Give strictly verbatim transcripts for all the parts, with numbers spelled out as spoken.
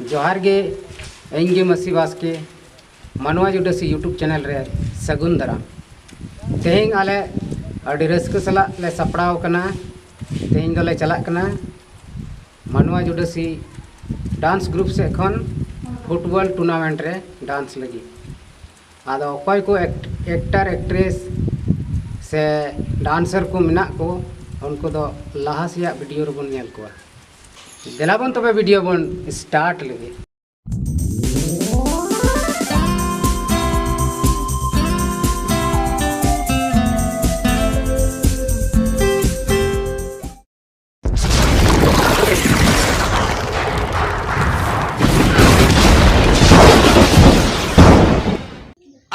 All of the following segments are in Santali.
ᱡᱚᱦᱟᱨ ᱜᱮ, ᱤᱧ ᱜᱮ ᱢᱟᱹᱥᱤ ᱵᱟᱥᱠᱮ, ᱢᱟᱱᱣᱟ ᱡᱩᱰᱟᱹᱥᱤ YouTube ᱪᱮᱱᱮᱞ ᱨᱮ ᱥᱟᱹᱜᱩᱱ ᱫᱟᱨᱟᱢ᱾ ᱛᱮᱦᱮᱧ ᱟᱞᱮ ᱟᱹᱰᱤ ᱨᱟᱹᱥᱠᱟᱹ ᱥᱟᱞᱟᱜ ᱞᱮ ᱥᱟᱯᱲᱟᱣ ᱟᱠᱟᱱᱟ᱾ ᱛᱮᱦᱮᱧ ᱫᱚᱞᱮ ᱪᱟᱞᱟᱜ ᱠᱟᱱᱟ ᱢᱟᱱᱣᱟ ᱡᱩᱰᱟᱹᱥᱤ ᱰᱟᱱᱥ ᱜᱨᱩᱯ ᱥᱮᱫ ᱠᱷᱚᱱ ᱯᱷᱩᱴᱵᱚᱞ ᱴᱩᱨᱱᱟᱢᱮᱱᱴ ᱨᱮ ᱰᱟᱱᱥ ᱞᱟᱹᱜᱤᱫ᱾ ᱟᱫᱚ ᱚᱠᱚᱭ ᱠᱚ ᱮᱠᱴᱟᱨ ᱮᱠᱴᱨᱮᱥ ᱥᱮ ᱰᱟᱱᱥᱟᱨ ᱠᱚ ᱢᱮᱱᱟᱜ ᱠᱚ, ᱩᱱᱠᱩ ᱫᱚ ᱞᱟᱦᱟ ᱥᱮᱭᱟᱜ ᱵᱷᱤᱰᱤᱭᱳ ᱨᱮᱵᱚᱱ ᱧᱮᱞ ᱠᱚᱣᱟ᱾ ᱫᱮᱞᱟ ᱵᱚᱱ ᱛᱚᱵᱮ ᱵᱷᱤᱰᱤᱭᱳ ᱵᱚᱱ ᱥᱴᱟᱨᱴ ᱞᱮᱜᱮ᱾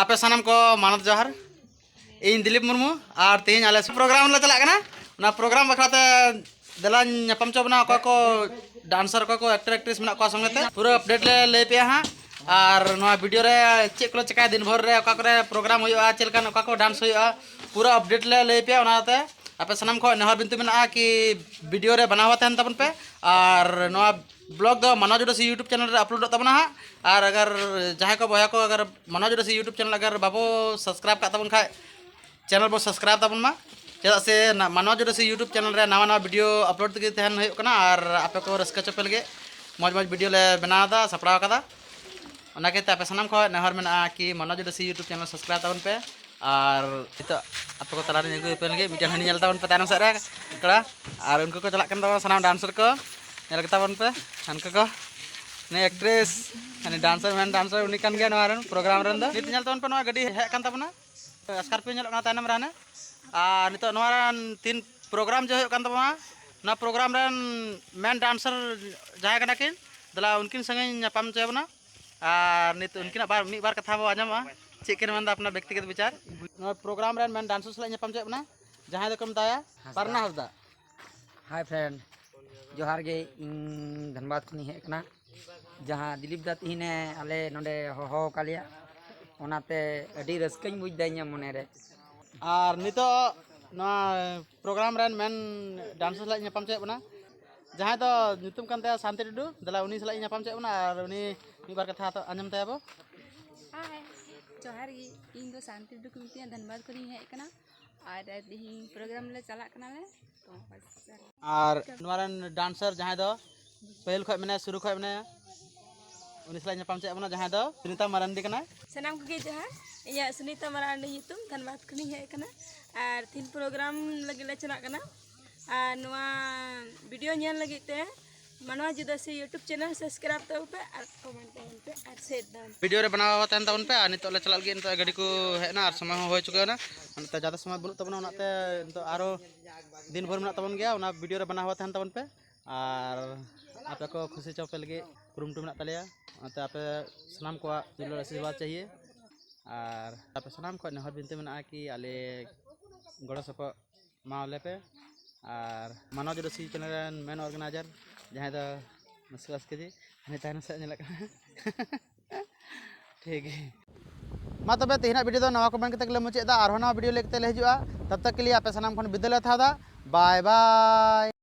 ᱟᱯᱮ ᱥᱟᱱᱟᱢ ᱠᱚ ᱢᱟᱱᱚᱛ ᱡᱚᱦᱟᱨ᱾ ᱤᱧ ᱫᱤᱞᱤᱯ ᱢᱩᱨᱢᱩ, ᱟᱨ ᱛᱮᱦᱮᱧ ᱟᱞᱮ ᱯᱨᱳᱜᱨᱟᱢ ᱞᱮ ᱪᱟᱞᱟᱜ ᱠᱟᱱᱟ᱾ ᱚᱱᱟ ᱯᱨᱳᱜᱨᱟᱢ ᱵᱟᱠᱷᱨᱟ ᱛᱮ ᱫᱮᱞᱟᱧ ᱧᱟᱯᱟᱢ ᱦᱚᱪᱚ ᱵᱚᱱᱟ, ᱚᱠᱚᱭ ᱠᱚ ᱰᱟᱱᱥᱟᱨ, ᱚᱠᱚᱭ ᱠᱚ ᱮᱠᱴᱟᱨ ᱮᱠᱴᱨᱮᱥ ᱢᱮᱱᱟᱜ ᱠᱚᱣᱟ ᱥᱚᱸᱜᱮ ᱛᱮ᱾ ᱯᱩᱨᱟᱹ ᱟᱯᱰᱮᱴ ᱞᱮ ᱞᱟᱹᱭ ᱯᱮᱭᱟ ᱦᱟᱸᱜ᱾ ᱟᱨ ᱱᱚᱣᱟ ᱵᱷᱤᱰᱤᱭᱳ ᱨᱮ ᱪᱮᱫ ᱠᱚᱞᱮ ᱪᱮᱠᱟᱭᱟ, ᱫᱤᱱ ᱵᱷᱳᱨ ᱨᱮ ᱚᱠᱟ ᱠᱚᱨᱮ ᱯᱨᱳᱜᱨᱟᱢ ᱦᱩᱭᱩᱜᱼᱟ, ᱪᱮᱫ ᱞᱮᱠᱟᱱ ᱚᱠᱟ ᱠᱚ ᱰᱟᱱᱥ ᱦᱩᱭᱩᱜᱼᱟ, ᱯᱩᱨᱟᱹ ᱟᱯᱰᱮᱴ ᱞᱮ ᱞᱟᱹᱭ ᱯᱮᱭᱟ᱾ ᱚᱱᱟᱛᱮ ᱟᱯᱮ ᱥᱟᱱᱟᱢ ᱠᱷᱚᱱ ᱱᱮᱦᱚᱨ ᱵᱤᱱᱛᱤ ᱢᱮᱱᱟᱜᱼᱟ ᱠᱤ ᱵᱷᱤᱰᱤᱭᱳ ᱨᱮ ᱵᱟᱱᱟᱣᱟ ᱛᱟᱦᱮᱱ ᱛᱟᱵᱚᱱ ᱯᱮ᱾ ᱟᱨ ᱱᱚᱣᱟ ᱵᱞᱚᱜ ᱫᱚ ᱢᱟᱱᱚᱡᱽ ᱩᱰᱟᱹᱥᱤ YouTube ᱪᱮᱱᱮᱞ ᱨᱮ ᱟᱯᱞᱳᱰᱚᱜ ᱛᱟᱵᱚᱱᱟ ᱦᱟᱸᱜ᱾ ᱟᱨ ᱟᱜᱟᱨ ᱡᱟᱦᱟᱸᱭ ᱠᱚ ᱵᱚᱭᱦᱟ ᱠᱚ ᱟᱜᱟᱨ ᱢᱟᱱᱚᱡᱽ ᱩᱰᱟᱹᱥᱤ YouTube ᱪᱮᱱᱮᱞ ᱟᱜᱟᱨ ᱵᱟᱵᱚ ᱥᱟᱵᱥᱠᱨᱟᱭᱤᱵ ᱠᱟᱜ ᱛᱟᱵᱚᱱ ᱠᱷᱟᱡ, ᱪᱮᱱᱮᱞ ᱵᱚ ᱥᱟᱵᱥᱠᱨᱟᱭᱤᱵ ᱛᱟᱵᱚᱱ ᱢᱟ᱾ ᱪᱮᱫᱟᱜ ᱥᱮ ᱱᱟ-, ᱢᱟᱱᱚᱡᱽ ᱩᱰᱟᱹᱥᱤ YouTube ᱪᱮᱱᱮᱞ ᱨᱮ ᱱᱟᱣᱟ ᱱᱟᱣᱟ ᱵᱷᱤᱰᱤᱭᱳ ᱟᱯᱞᱳᱰ ᱛᱮᱜᱮ ᱛᱟᱦᱮᱱ ᱦᱩᱭᱩᱜ ᱠᱟᱱᱟ᱾ ᱟᱨ ᱟᱯᱮ ᱠᱚ ᱨᱟᱹᱥᱠᱟᱹ ᱦᱚᱪᱚ ᱯᱮ ᱞᱟᱹᱜᱤᱫ ᱢᱚᱡᱽ ᱢᱚᱡᱽ ᱵᱷᱤᱰᱤᱭᱳ ᱞᱮ ᱵᱮᱱᱟᱣ ᱮᱫᱟ, ᱥᱟᱯᱲᱟᱣ ᱠᱟᱫᱟ᱾ ᱚᱱᱟ ᱠᱷᱟᱹᱛᱤᱨ ᱛᱮ ᱟᱯᱮ ᱥᱟᱱᱟᱢ ᱠᱷᱚᱱ ᱱᱮᱦᱚᱨ ᱢᱮᱱᱟᱜᱼᱟ ᱠᱤ ᱢᱟᱱᱚᱡᱽ ᱩᱰᱟᱹᱥᱤ YouTube ᱪᱮᱱᱮᱞ ᱥᱟᱵᱥᱠᱨᱟᱭᱤᱵ ᱛᱟᱵᱚᱱ ᱯᱮ᱾ ᱟᱨ ᱱᱤᱛᱚᱜ ᱟᱯᱮ ᱠᱚ ᱛᱟᱞᱟᱨᱤᱧ ᱟᱹᱜᱩᱭᱮᱫ ᱯᱮ ᱞᱟᱹᱜᱤᱫ ᱢᱤᱫᱴᱮᱱ ᱦᱟᱹᱱᱤ ᱧᱮᱞ ᱛᱟᱵᱚᱱ ᱯᱮ ᱛᱟᱭᱱᱚᱢ ᱥᱮᱫ ᱨᱮ ᱠᱚᱲᱟ, ᱟᱨ ᱩᱱᱠᱩ ᱠᱚ ᱪᱟᱞᱟᱜ ᱠᱟᱱ ᱛᱟᱵᱚᱱᱟ ᱥᱟᱱᱟᱢ ᱰᱟᱱᱥᱟᱨ ᱠᱚ᱾ ᱧᱮᱞ ᱠᱚ ᱛᱟᱵᱚᱱ ᱯᱮ ᱦᱟᱱᱠᱩ ᱠᱚ, ᱱᱩᱭ ᱮᱠᱴᱨᱮᱥ, ᱦᱟᱹᱱᱤ ᱰᱟᱱᱥᱟᱨ, ᱢᱮᱱ ᱰᱟᱱᱥᱟᱨ ᱩᱱᱤ ᱠᱟᱱ ᱜᱮᱭᱟ ᱱᱚᱣᱟ ᱨᱮᱱ ᱯᱨᱳᱜᱨᱟᱢ ᱨᱮᱱ ᱫᱚ᱾ ᱱᱤᱛ ᱧᱮᱞ ᱛᱟᱵᱚᱱ ᱯᱮ, ᱱᱚᱣᱟ ᱜᱟᱹᱰᱤ ᱦᱮᱡ ᱟᱠᱟᱱ ᱛᱟᱵᱚᱱᱟ, ᱥᱠᱚᱨᱯᱤᱭᱳ ᱧᱮᱞᱚᱜ ᱠᱟᱱᱟ ᱛᱟᱭᱱᱚᱢ ᱨᱮ ᱦᱟᱱᱮ᱾ ᱟᱨ ᱱᱤᱛᱚᱜ ᱱᱚᱣᱟ ᱨᱮᱱ ᱛᱤᱱ ᱯᱨᱳᱜᱨᱟᱢ ᱡᱮ ᱦᱩᱭᱩᱜ ᱠᱟᱱ ᱛᱟᱵᱚᱱᱟ, ᱱᱚᱣᱟ ᱯᱨᱳᱜᱨᱟᱢ ᱨᱮᱱ ᱢᱮᱱ ᱰᱟᱱᱥᱟᱨ ᱡᱟᱦᱟᱸᱭ ᱠᱟᱱᱟ ᱠᱤᱱ, ᱫᱮᱞᱟ ᱩᱱᱠᱤᱱ ᱥᱚᱸᱜᱮᱧ ᱧᱟᱯᱟᱢ ᱦᱚᱪᱚᱭᱮᱫ ᱵᱚᱱᱟ᱾ ᱟᱨ ᱱᱤᱛ ᱩᱱᱠᱤᱱᱟᱜ ᱵᱟᱨ, ᱢᱤᱫ ᱵᱟᱨ ᱠᱟᱛᱷᱟ ᱵᱚ ᱟᱸᱡᱚᱢᱚᱜᱼᱟ, ᱪᱮᱫ ᱠᱤᱱ ᱢᱮᱱᱫᱟ ᱟᱯᱱᱟᱨ ᱵᱮᱠᱛᱤᱜᱚᱛ ᱵᱤᱪᱟᱨ᱾ ᱱᱚᱣᱟ ᱯᱨᱳᱜᱨᱟᱢ ᱨᱮᱱ ᱢᱮᱱ ᱰᱟᱱᱥᱟᱨ ᱥᱟᱞᱟᱜ ᱤᱧ ᱧᱟᱯᱟᱢ ᱦᱚᱪᱚᱭᱮᱫ ᱵᱚᱱᱟ, ᱡᱟᱦᱟᱸᱭ ᱫᱚᱠᱚ ᱢᱮᱛᱟᱭᱟ ᱦᱟᱸᱥᱫᱟ᱾ ᱯᱟᱨᱱᱟ ᱦᱟᱸᱥᱫᱟ᱾ ᱦᱟᱭ ᱯᱷᱨᱮᱱᱰ, ᱡᱚᱦᱟᱨ ᱜᱮ, ᱤᱧ ᱫᱷᱟᱱᱵᱟᱫᱽ ᱠᱷᱚᱱᱤᱧ ᱦᱮᱡ ᱟᱠᱟᱱᱟ᱾ ᱡᱟᱦᱟᱸ ᱫᱤᱞᱤᱯ ᱫᱟ ᱛᱤᱦᱤᱧᱮ ᱟᱞᱮ ᱱᱚᱰᱮ ᱦᱚᱦᱚ ᱟᱠᱟᱫ ᱞᱮᱭᱟ, ᱚᱱᱟᱛᱮ ᱟᱹᱰᱤ ᱨᱟᱹᱥᱠᱟᱹᱧ ᱵᱩᱡᱽ ᱮᱫᱟ ᱤᱧᱟᱹᱜ ᱢᱚᱱᱮᱨᱮ᱾ ᱟᱨ ᱱᱤᱛᱚᱜ ᱱᱚᱣᱟ ᱯᱨᱳᱜᱨᱟᱢ ᱨᱮᱱ ᱢᱮᱱ ᱰᱟᱱᱥᱟᱨ ᱥᱟᱞᱟᱜ ᱤᱧ ᱧᱟᱯᱟᱢ ᱦᱚᱪᱚᱭᱮᱫ ᱵᱚᱱᱟ᱾ ᱡᱟᱦᱟᱸᱭ ᱫᱚ ᱧᱩᱛᱩᱢ ᱠᱟᱱ ᱛᱟᱭᱟ ᱥᱟᱱᱛᱤ ᱴᱩᱰᱩ, ᱫᱮᱞᱟ ᱩᱱᱤ ᱥᱟᱞᱟᱜ ᱤᱧ ᱧᱟᱯᱟᱢ ᱦᱚᱪᱚᱭᱮᱫ ᱵᱚᱱᱟ ᱟᱨ ᱩᱱᱤ ᱢᱤᱫ ᱵᱟᱨ ᱠᱟᱛᱷᱟ ᱟᱸᱡᱚᱢ ᱛᱟᱭᱟᱵᱚ᱾ ᱦᱟᱭ, ᱡᱚᱦᱟᱨ ᱜᱮ᱾ ᱤᱧ ᱫᱚ ᱥᱟᱱᱛᱤ ᱴᱩᱰᱩ ᱠᱚ ᱢᱤᱛᱟᱹᱧᱟ, ᱫᱷᱟᱱᱵᱟᱫᱽ ᱠᱷᱚᱱᱤᱧ ᱦᱮᱡ ᱟᱠᱟᱱᱟ᱾ ᱟᱨ ᱛᱮᱦᱮᱧ ᱯᱨᱳᱜᱨᱟᱢ ᱞᱮ ᱪᱟᱞᱟᱜ ᱠᱟᱱᱟᱞᱮ᱾ ᱛᱚ, ᱵᱟᱥ᱾ ᱟᱨ ᱱᱚᱣᱟ ᱨᱮᱱ ᱰᱟᱱᱥᱟᱨ ᱡᱟᱦᱟᱸᱭ ᱫᱚ ᱯᱟᱹᱦᱤᱞ ᱠᱷᱚᱱ ᱢᱮᱱᱟᱭᱟ, ᱥᱩᱨᱩ ᱠᱷᱚᱱ ᱢᱮᱱᱟᱭᱟ, ᱩᱱᱤ ᱥᱟᱞᱟᱜ ᱧᱟᱯᱟᱢ ᱦᱚᱪᱚᱭᱮᱫ ᱵᱚᱱᱟ, ᱡᱟᱦᱟᱸᱭ ᱫᱚ ᱥᱩᱱᱤᱛᱟ ᱢᱟᱨᱟᱱᱰᱤ ᱠᱟᱱᱟᱭ᱾ ᱥᱟᱱᱟᱢ ᱠᱚᱜᱮ ᱡᱚᱦᱟᱨ᱾ ᱤᱧᱟᱹᱜ ᱥᱩᱱᱤᱛᱟ ᱢᱟᱨᱟᱱᱰᱤ ᱧᱩᱛᱩᱢ, ᱫᱷᱟᱱᱵᱟᱫᱽ ᱠᱷᱚᱱᱤᱧ ᱦᱮᱡ ᱟᱠᱟᱱᱟ᱾ ᱟᱨ ᱛᱤᱦᱤᱧ ᱯᱨᱳᱜᱨᱟᱢ ᱞᱟᱹᱜᱤᱫ ᱞᱮ ᱪᱟᱞᱟᱜ ᱠᱟᱱᱟ᱾ ᱟᱨ ᱱᱚᱣᱟ ᱵᱷᱤᱰᱤᱭᱳ ᱧᱮᱞ ᱞᱟᱹᱜᱤᱫ ᱛᱮ ᱢᱟᱱᱣᱟ ᱡᱩᱫᱟᱹᱥᱤ YouTube ᱪᱮᱱᱮᱞ ᱥᱟᱵᱥᱠᱨᱟᱭᱤᱵᱽ ᱛᱟᱵᱚᱱ ᱯᱮ ᱟᱨ ᱠᱚᱢᱮᱱᱴ ᱛᱟᱵᱚᱱ ᱯᱮ ᱟᱨ ᱥᱮᱭᱟᱨ ᱛᱟᱵᱚᱱ ᱯᱮ᱾ ᱵᱷᱤᱰᱤᱭᱳ ᱨᱮ ᱵᱮᱱᱟᱣ ᱛᱟᱦᱮᱱ ᱛᱟᱵᱚᱱ ᱯᱮ᱾ ᱟᱨ ᱱᱤᱛᱚᱜ ᱞᱮ ᱪᱟᱞᱟᱜ ᱞᱟᱹᱜᱤᱫ, ᱱᱤᱛᱚᱜ ᱜᱟᱹᱰᱤ ᱠᱚ ᱦᱮᱡ ᱮᱱᱟ ᱟᱨ ᱥᱚᱢᱚᱭ ᱦᱚᱸ ᱦᱩᱭ ᱪᱩᱠᱟᱹᱣ ᱮᱱᱟ᱾ ᱱᱤᱛᱚᱜ ᱡᱟᱫᱟ ᱥᱚᱢᱚᱭ ᱵᱟᱹᱱᱩᱜ ᱛᱟᱵᱚᱱᱟ, ᱚᱱᱟᱛᱮ ᱱᱤᱛᱚᱜ ᱟᱨᱚ ᱫᱤᱱ ᱵᱷᱳᱨ ᱢᱮᱱᱟᱜ ᱛᱟᱵᱚᱱ ᱜᱮᱭᱟ, ᱚᱱᱟ ᱵᱷᱤᱰᱤᱭᱳ ᱨᱮ ᱵᱮᱱᱟᱣ ᱛᱟᱦᱮᱱ ᱛᱟᱵᱚᱱ ᱯᱮ᱾ ᱟᱨ ᱟᱯᱮ ᱠᱚ ᱠᱷᱩᱥᱤ ᱦᱚᱪᱚ ᱯᱮ ᱞᱟᱹᱜᱤᱫ ᱠᱩᱨᱩᱢᱩᱴᱩ ᱢᱮᱱᱟᱜ ᱛᱟᱞᱮᱭᱟ᱾ ᱚᱱᱟᱛᱮ ᱟᱯᱮ ᱥᱟᱱᱟᱢ ᱠᱚᱣᱟᱜ ᱫᱩᱞᱟᱹᱲ ᱟᱥᱤᱨᱵᱟᱫᱽ ᱪᱟᱦᱤᱭᱮ᱾ ᱟᱨ ᱟᱯᱮ ᱥᱟᱱᱟᱢ ᱠᱷᱚᱱ ᱱᱮᱦᱚᱨ ᱵᱤᱱᱛᱤ ᱢᱮᱱᱟᱜᱼᱟ ᱠᱤ ᱟᱞᱮ ᱜᱚᱲᱚ ᱥᱚᱯᱚᱦᱚᱫ ᱮᱢᱟᱣᱟᱞᱮ ᱯᱮ᱾ ᱟᱨ ᱢᱟᱱᱚᱡᱽ ᱨᱚᱥᱤ ᱪᱮᱱᱮᱞ ᱨᱮᱱ ᱢᱮᱱ ᱚᱨᱜᱟᱱᱟᱭᱡᱟᱨ, ᱡᱟᱦᱟᱸᱭ ᱫᱚ ᱢᱩᱥᱠᱤᱞ ᱟᱥᱠᱤ ᱡᱤ, ᱦᱟᱱᱮ ᱛᱟᱭᱱᱚᱢ ᱥᱮᱫ ᱧᱮᱞᱚᱜ ᱠᱟᱱᱟ᱾ ᱴᱷᱤᱠ ᱜᱮ᱾ ᱢᱟ ᱛᱚᱵᱮ ᱛᱮᱦᱮᱧᱟᱜ ᱵᱷᱤᱰᱤᱭᱳ ᱫᱚ ᱱᱚᱣᱟ ᱠᱚ ᱢᱮᱱ ᱠᱟᱛᱮ ᱜᱮᱞᱮ ᱢᱩᱪᱟᱹᱫ ᱮᱫᱟ᱾ ᱟᱨᱦᱚᱸ ᱱᱟᱣᱟ ᱵᱷᱤᱰᱤᱭᱳ ᱞᱟᱹᱭ ᱠᱟᱛᱮ ᱞᱮ ᱦᱤᱡᱩᱜᱼᱟ᱾ ᱛᱟᱵ ᱛᱟᱠ ᱠᱮ ᱞᱤᱭᱮ ᱟᱯᱮ ᱥᱟᱱᱟᱢ ᱠᱷᱚᱱ ᱵᱤᱫᱟᱹᱭ ᱞᱮ ᱦᱟᱛᱟᱣ ᱮᱫᱟ᱾ ᱵᱟᱭ ᱵᱟᱭ᱾